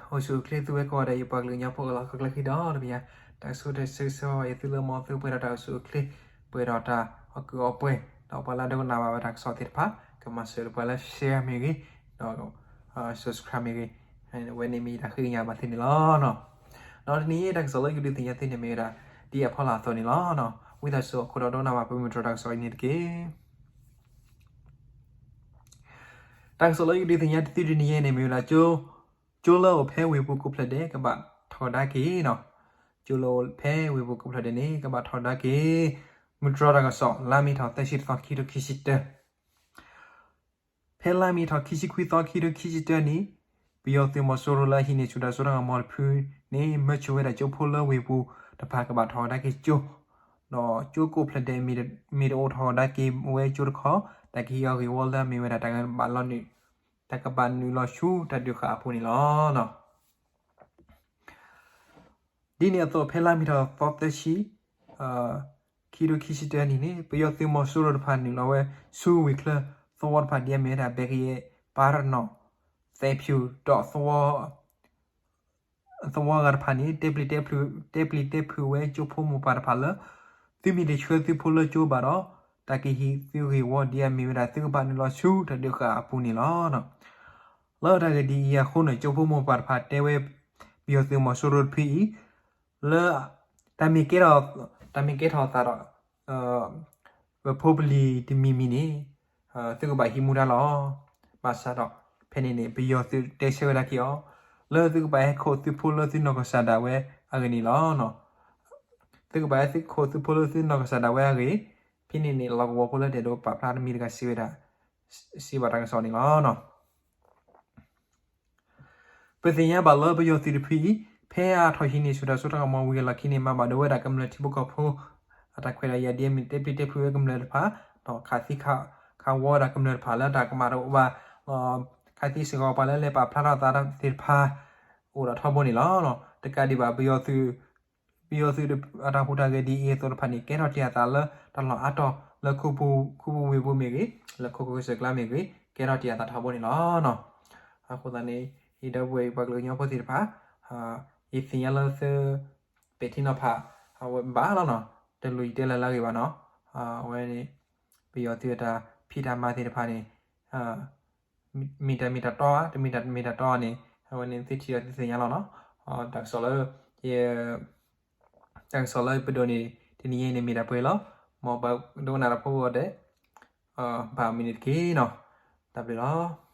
အိၣ်ဆူၣ်အိၣ်ချ့သုဝဲကိးဂၤဒဲး ယပှၤကလုာ်ကညီဖိအလီၢ် ခီကျၢၢ်ခံဒီတဘ့ၣ်ညါ, တၢ်ကစီၣ်တဆၢဂ့ၤဆၢဝါဘၣ်ယသုလၢ မ်သုပှဲၤဒီးတၢ်အိၣ်ဆူၣ်အိၣ်ချ့, ပှဲၤဒီးတၢ်အီၣ်ကုာ်အီပှဲၤ, ဒီးပှၤလၢအဒိကနၣ်ဘၣ်ဝဲတၢ်ကစီၣ်သ့ၣ်တဖၣ် ကမၤစၢၤပှၤလၢ share မ့ၢ်ဂ့ၤ, ဒီး subscribe မ့ၢ်ဂ့ၤ, အဝဲန့ၣ်မ့ၢ်ယတၢ်ဃ့ကညးဘၣ်သုန့ၣ်လီၤ. ဒီးတနံၤအံၤ တၢ်ကစီၣ်လၢယကဒုးသ့ၣ်ညါသုန့ၣ်မ့ၢ်ဝဲဒၣ် ဒ်အဖီလာ်အသိးန့ၣ်လီၤ. ဝံသးစူၤ အိၣ်ခိးဒီးဒိကနၣ်ဘၣ် ပမုၢ်တြီၢ်တၢ်ကစီၣ်အံၤန့ၣ်တက့ၢ်. တၢ်ကစီၣ်လၢယကဒုးသ့ၣ်ညါသုတနံၤအံၤန့ၣ်မ့ၢ်ဝဲဒၣ် ကၠိလၢအိၣ်ဖဲဝ့ၢ်ပူၤကိးဖျၢၣ်ဒဲး ကဘၣ်ထီဒါက့ၤန့ၣ်, ကၠိလၢအိၣ်ဖဲဝ့ၢ်ပူၤကိးဖျၢၣ်ဒဲးန့ၣ် ကဘၣ်ထီဒါက့ၤ. မုၢ်တြီၢ်တၢ်ကစီၣ် လါမ့ၤထီၣ်သၢဆံတသီ ခံကထိခံဆံတၢ ဖဲလါမ့ၤထီၣ်ခံဆံခွံသီ ခံကထိခံဆံတၢနံၣ်, ပယီၤသုးမီၤစိရိၤလၢအဟံးန့ၢ်ဆူၣ်တၢ်စိတၢ်ကမီၤတဖုန့ၣ် မၢဆူၣ်ဝဲဒၣ်ကၠိဖိလၢဝ့ၢ်ပူၤတဖၣ်ကဘၣ်ထီဒါက့ၤကၠိ, ဒီးကၠိကိးဖျၢၣ်ဒဲး မ့ၢ်တအိၣ်ထီဒါက့ၤဝဲကၠိတခီ, တၢ်ကဟံးအီၤဂ့ၢ်ဝီလၢအမ့ၢ်ဝဲဒၣ်တၢ်ကဘၣ်လီၤနုာ်, တၢ်ကဘၣ်နုာ်လီၤဆူတၢ်ဒုးဃာ်အပူၤန့ၣ်လီၤ. ဒ်န့ၣ်အသိး ဖဲလါမ့ၤထီၣ်သီသၢဆံ ခံကထိခံဆံတၢနံၣ်န့ၣ် ပယီၤသုးမီၤစိရိၤတဖၣ်နုာ်လီၤဝဲ ဆူဝ့ၢ်ချၢသဝီတဖၣ် ဒ်အမ့ၢ်ဝဲဒၣ် ဘဲကယဲၢ်, ပၢ်ရနီၣ်, သဲဖၠူၣ်ဒီး သဝီဂၤတဖၣ်န့ၣ် တဲပျံၤတဲဖုး, တဲပျံၤတဲဖုးဝဲကၠိဖိမိၢ်ပၢ်တဖၣ်လၢ သုမ့ၢ်တဆှၢသုဖိလၢကၠိဘၣ်ဒီး တၢ်ကဟံးသုဂ့ၢ်ဝီ ဒ်အမ့ၢ်ဝဲဒၣ် သုကဘၣ်နုာ်လီၤဆူတၢ်ဒုးဃာ်အပူၤန့ၣ်လီၤ. လၢတၢ်ဂ့ၢ်ဒ်အံၤအဃိန့ၣ် ကၠိဖိမိၢ်ပၢ်တဖၣ်တဲဝဲ ပယီၤသုးမီၤစိရိၤတဖုအံၤ လၢ တၢ်မ့ၢ်ကဲထီၣ်, တၢ်မ့ၢ်ကဲထီၣ်အသးဒီး ပဖိပလံၤတမံၤမံၤန့ၣ် သုကဘၣ်ဟံးမူဒါလီၤ. ဘၣ်ဆၣ်ဒီး ဖဲန့ၣ်န့ၣ် ပယီၤသုးတဲဆၢဝဲဒၣ်က့ၤအီၤ လၢသုကဘၣ်ဟဲခိးသုဖိလၢသုနီၢ်ကစၢ်ဒၣ်ဝဲအဂ့ၢ်န့ၣ်လီၤ. သုကဘၣ်ဟဲခိးသုဖိလၢသုနီၢ်ကစၢ်ဒၣ်ဝဲအဂ့ၢ်, ဖဲန့ၣ်န့ၣ် လီၢ်ကဝီၤဖိလၢဒဲးဒိးပာ်ဖျါတမံၤတဂၤစံးဝဲဒၣ်, စံးဘၣ်တၢ်ကစီၣ်န့ၣ်လီၤ. ပသ့ၣ်ညါဘၣ်လၢပယီၤသုးတဖုအံၤ ဖဲအါထီၣ်ဟံးန့ၢ်ဆူၣ်တၢ်စိတၢ်ကမီၤဝံၤအလီၢ်ခံန့ၣ် မၤဘၣ်ဒိဝဲဒၣ်ကမျၢၢ်ထံဖိကီၢ်ဖိ အတၢ်ခွဲးတၢ်ယာ် ဒ်အမ့ၢ်တဲပျံၤတဲဖုးဝဲကမျၢၢ်တဖၣ်, ဒီးခးသံခးဝီဝဲဒၣ်ကမျၢၢ်တဖၣ်လၢတၢ်ကမၣ်တအိၣ်ဘၣ်, ခးသံစ့ၢ်ကီးပှၤလၢလဲၤပာ်ဖျါထီၣ်သးသ့ၣ်တဖၣ် အိၣ်ဒီးထီဘိန့ၣ်လီၤ. တကးဒံးဘၣ် ပယီၤသုး ပယီၤသုးအတၢ်ဟူးတၢ်ဂဲၤဒ်အံၤအသိးတဖၣ်န့ၣ် ကဲထီၣ်တ့ၢ်အသးလၢတၢ်လီၢ်အါတီၤလၢ ခူပူၤဝ့ၢ်ပူၤမ့ၢ်ဂ့ၤ, လၢခိခိၣ်ကစၢၢ်ကျါမ့ၢ်ဂ့ၤ, ကဲထီၣ်တ့ၢ်အသးထီဘိန့ၣ်လီၤ. အဃိသတးန့ၣ် ယဒီပုၢ်ဝဲၢ်ပှၤကလုာ်ကညီဖိသ့ၣ်တဖၣ် ယသ့ၣ်ညါလၢသု ပဲာ်ထံနီၤဖး အဝဲဘၣ်လီၤနီၤ, တလိၣ်ယတဲလၢ်လၢအဂ့ၢ်ဘၣ်နီၤ. အဝဲန့ၣ် ပယီၤသုးအတၢ်ဖံးတၢ်မၤသ့ၣ်တဖၣ်န့ၣ် မ့ၢ်တၢ်မ့ၢ်တၢ်တီဧါ, တမ့ၢ်တၢ်မ့ၢ်တၢ်တီဧါန့ၣ် အဝဲန့ၣ်သုထံၣ်ဒီးသုသ့ၣ်ညါလီၤနီၤ. တၢ်ကစီၣ်လၢ တၢ်ကစီၣ်လၢပဒိးန့ၣ် တနံၤအံၤန့ၣ်မ့ၢ်ဒၣ်ပှဲၤလီၤ. မ်ပှၤဒိကနၣ်တၢ်ဖိအဂီၢ်ဒဲး ဘၣ်မနုၤတက့ၢ်နီၤ. တၢ်ဘျုးလီၤ.